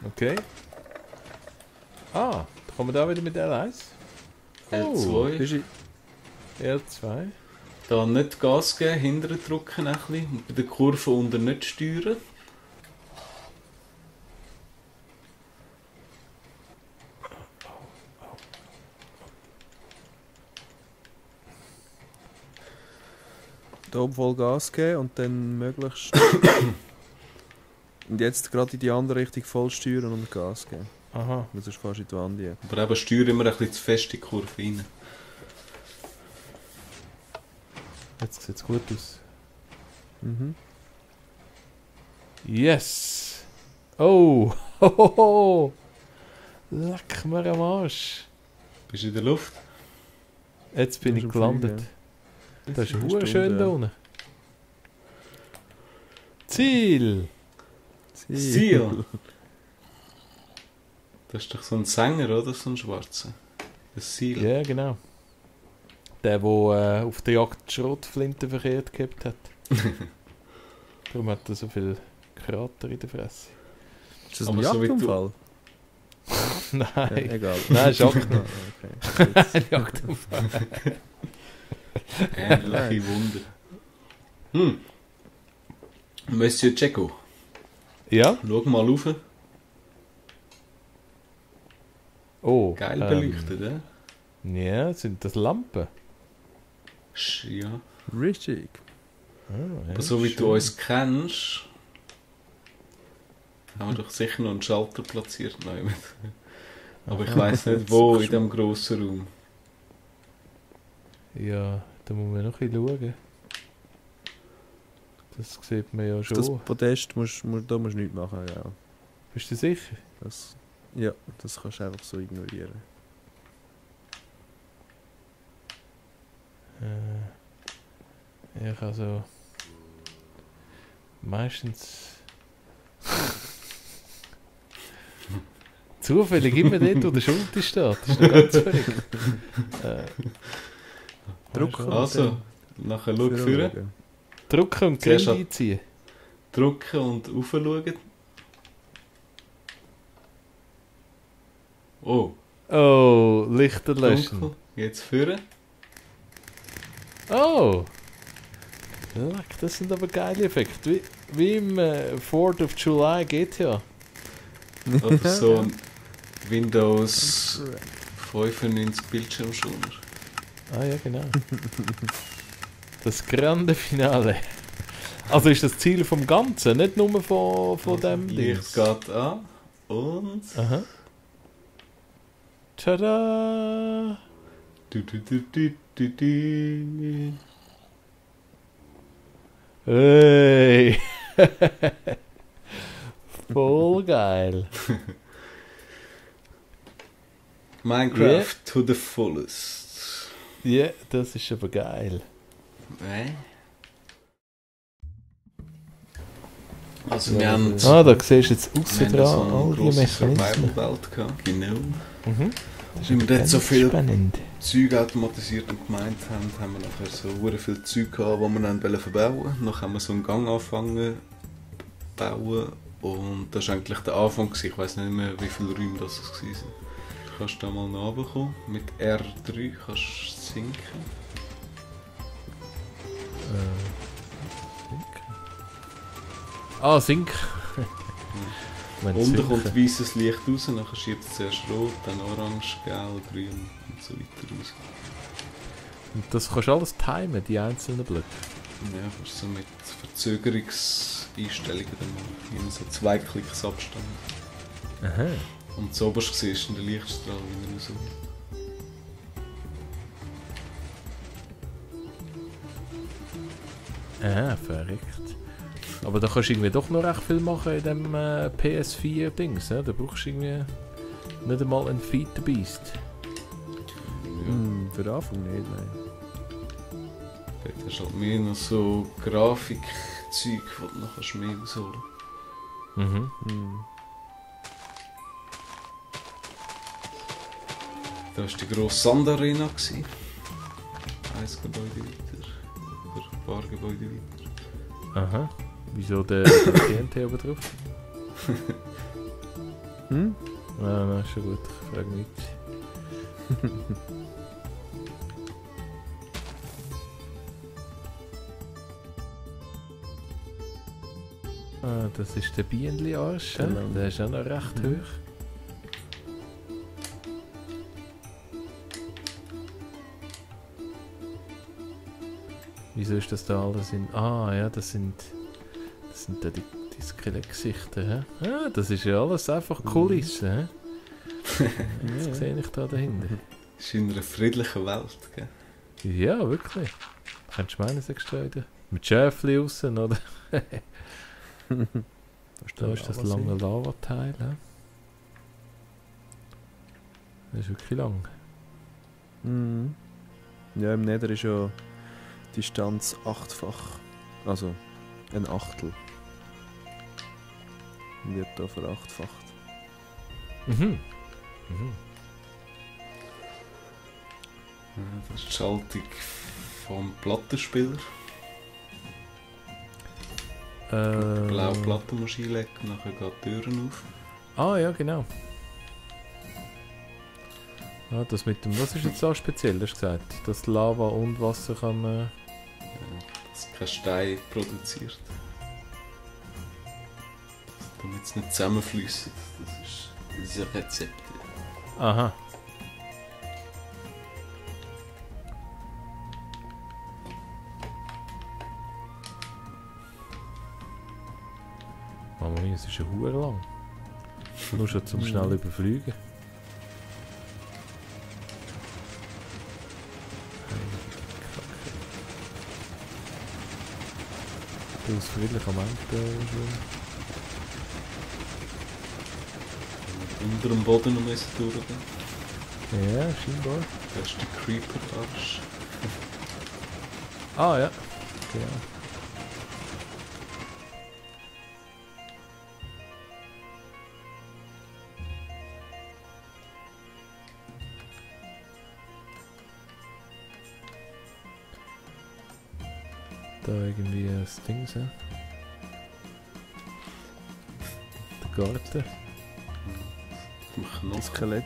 Okay. Ah, da kommen wir da wieder mit L1. L2. L2. Da nicht Gas geben, hinterher drücken ein bisschen. Und bei der Kurve unten nicht steuern. Da oben voll Gas geben und dann möglichst... und jetzt gerade in die andere Richtung voll steuern und Gas geben. Aha. Das ist fast in die Wand hier. Aber eben steuern immer ein bisschen zu fest in die Kurve rein. Jetzt sieht es gut aus. Mhm. Yes! Oh! Hohoho! Leck mir am Arsch! Bist du in der Luft? Jetzt bin ich gelandet. Das ist Stunde, schön da unten. Ziel! Ziel! Das ist doch so ein Sänger, oder? So ein Schwarzer. Ein Ziel. Ja, genau. Der auf der Jagd Schrotflinten verkehrt gehabt hat. Darum hat er so viel Krater in der Fresse. Ist das Aber ein so wie Jagdunfall? Nein. Ja, egal. Nein, ist Jagd. Okay. Ein Jagdunfall. Ähnliche Wunder. Monsieur Checo, Ja? schau mal rauf. Oh. Geil beleuchtet, Ja, sind das Lampen? Ja. Richtig. Ah, Aber so wie du uns kennst, haben wir doch sicher noch einen Schalter platziert. Nein. Aber ich weiss nicht wo in diesem grossen Raum. Ja, da muss man noch ein bisschen schauen. Das sieht man ja schon. Das Podest da musst du nichts machen, ja. Bist du sicher? Das kannst du einfach so ignorieren. Ja, ich also... Meistens... Zufällig immer dort, wo der Schulte steht. Das ist doch ganz verrückt. Drucken. Also, nachher schau führen. Drücken und Zuerst Grind einziehen. Drücken und raufschauen. Oh, Oh, Lichter löschen. dunkel. Jetzt führen. Oh! Leck, das sind aber geile Effekte. Wie im 4th of July GTA. Oder so ein Windows 95 Bildschirmschoner. Ah ja, genau. Das grande Finale. Also ist das Ziel vom Ganzen, nicht nur von dem Licht Ding. geht an und... Aha. Tada! Du, du, du, du, du, du. Hey! Voll geil. Minecraft to the fullest. Ja, das ist aber geil. Also wir haben... Ah, da siehst du jetzt aussen wir haben dran so all eine die grosse Mechanismen. Survival-Welt gehabt, genau. Mhm. Weil wir dort so viel spannend. Zeug automatisiert und gemeint haben, haben wir nachher so hure viel Zeug gehabt, die wir dann verbauen wollten. Dann haben wir so einen Gang angefangen zu bauen und das war eigentlich der Anfang gewesen. Ich weiss nicht mehr, wie viele Räume das waren. Du kannst da mal nachbekommen. Mit R3 kannst du sinken. Ah, Sink. Unten kommt weißes Licht raus, dann schiebt es zuerst rot, dann orange, gelb, grün und so weiter raus. Und das kannst du alles timen, die einzelnen Blöcke. Ja, kannst du so mit Verzögerungseinstellungen dann machen. In so 2 Klicks Abstand. Aha. Und das oberste siehst du in der Lichtstrahl wieder raus. Ah, verrückt. Aber da kannst du irgendwie doch noch recht viel machen in dem PS4-Dings. Ja? Da brauchst du irgendwie nicht einmal ein Feed the Beast. Für den Anfang nicht, nein. Dort hast du halt mehr noch so Grafikzeug, die du noch mehr rausholen kannst. Mhm. Da war die grosse Sandarena. Ein Gebäude weiter. Oder ein paar Gebäude weiter. Aha. Wieso der TNT oben drauf? Hm? Nein, ist schon gut, ich frage nicht. Das ist der Bienenli-Arsch, Genau. Der ist auch noch recht hoch. Wieso ist das da alles in... Ah, ja, das sind da die Skelettgesichter, hä? Ah, das ist ja alles einfach Kulisse, hä? Jetzt sehe ich da dahinter. Das ist in einer friedlichen Welt, gell? Ja, wirklich. Könntest du meinen, sagst du wieder? Mit Schäfli aussen, oder? Da ist das lange Lavateil, hä? Das ist wirklich lang. Mhm. Ja, im Nether ist ja die Distanz 8-fach. Also ein Achtel. Wird da verachtfacht. Mhm. Ja, das ist die Schaltung vom Plattenspieler. Blaue Plattenmaschine legen, nachher geht die Türen auf. Ah, ja, genau. Ah, das mit dem... Was ist jetzt so speziell, hast du gesagt? Dass Lava und Wasser kann... Ja, dass kein Stein produziert. Damit es nicht zusammenfließt. Das ist unser Rezept. Aha. Mama mia, es ist ja hure lang. Nur schon zum schnell überfliegen. Du bist friedlich am Ende schon. Unter dem Boden noch müssen durchgehen. Ja, scheinbar. Das ist der Creeper-Arsch. Ah ja, genau. Da irgendwie das Ding, so. Der Garten. Im Das Knochen. Skelett.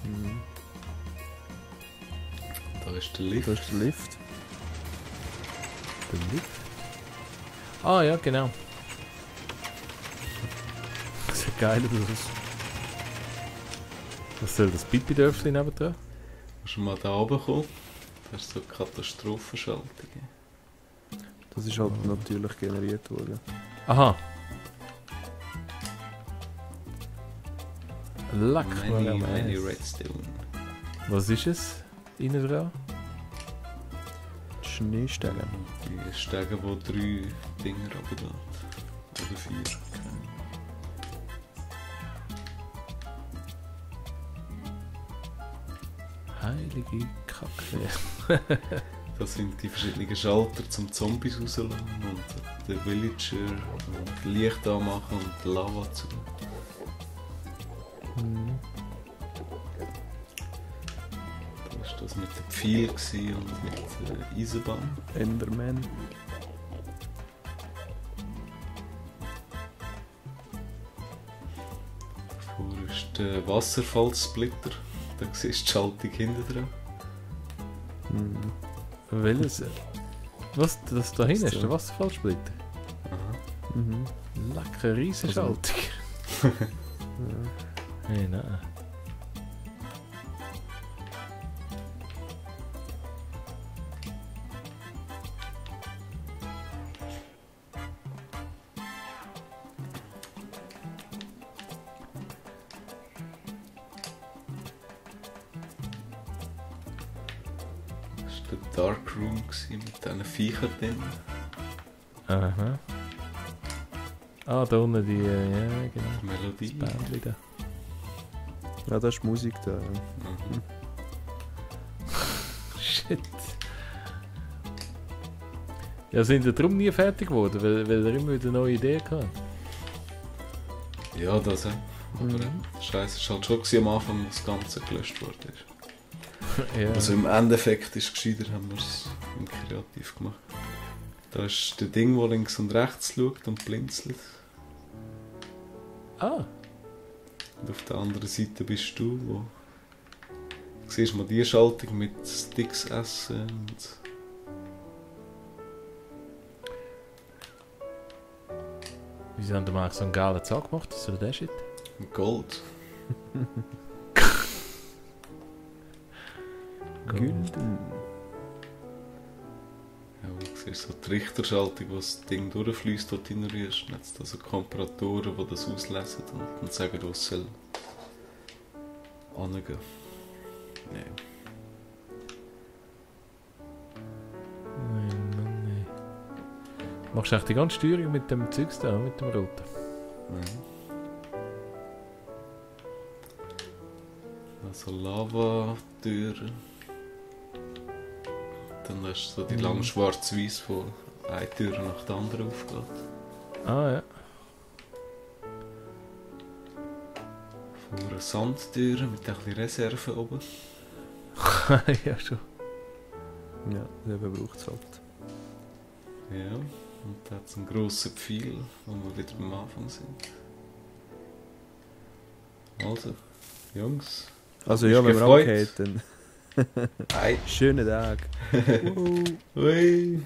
Mhm. Da ist der Lift. Da ist der Lift. Der Lift? Ah ja, genau. Das sieht geil aus. Was soll das Pipi-Dörfli nebendran? Musst du mal da oben kommen? Das ist so eine Katastrophenschaltung. Das ist halt natürlich generiert worden. Aha. Leck mal am Many Eis. Redstone. Was ist es? Innen dran? Die Schneestege. Die Stege, wo 3 Dinger runterlässt. Oder 4. Heilige Kacke. Das sind die verschiedenen Schalter zum Zombies rauslassen und den Villager und Licht anmachen und Lava zu. Mhm. Das war das mit dem Pfeil gewesen und mit der Eisenbahn. Enderman. Davor ist der Wasserfallsplitter. Da siehst du die Schaltung hinten dran. Mhm. Welches? Was? Das da hinten Das ist da. der Wasserfallsplitter. Aha. Mhm. Lecker Riesenschaltung. Ja. Hey, nein. Das war der Dark Room gewesen mit diesen Viechern drin. Aha. Ah, da unten die, ja, genau. Die Melodie. Das Bändchen da. Ja, das ist Musik da. Mhm. Shit. Ja, sind wir darum nie fertig geworden, weil er immer wieder neue Ideen hatte. Ja, das auch. Aber Mhm. Scheiße, es war halt schon gewesen am Anfang, als das Ganze gelöscht wurde. Ja. Also im Endeffekt ist es gescheiter, haben wir es kreativ gemacht. Da ist der Ding, der links und rechts schaut und blinzelt. Ah, Und auf der anderen Seite bist du, wo du siehst mal die Schaltung mit Sticks essen und Wieso haben die mal so einen geilen Zack gemacht? Was soll der Shit? Gold. Gülden. Ja, und du siehst so die Richterschaltung, wo das Ding durchfließt, wo du reinrührst. Und jetzt also Komparatoren, die das auslesen und sagen, wo es soll angehen. Ja. Nein. Machst du eigentlich die ganze Steuerung mit dem Zeugs da, mit dem Roten? Also Lava-Türen. Dann hast du so die lange schwarz-weiß, wo eine Tür nach der anderen aufgeht. Ah ja. Vor Sandtüren mit ein bisschen Reserve oben. Ja, schon. Ja, selber braucht es halt. Ja, und da hat es einen grossen Pfeil, wo wir wieder am Anfang sind. Also, Jungs. Also Bist ja, wenn wir gefreut? abgehen, dann Ei. schönen Tag. Ui.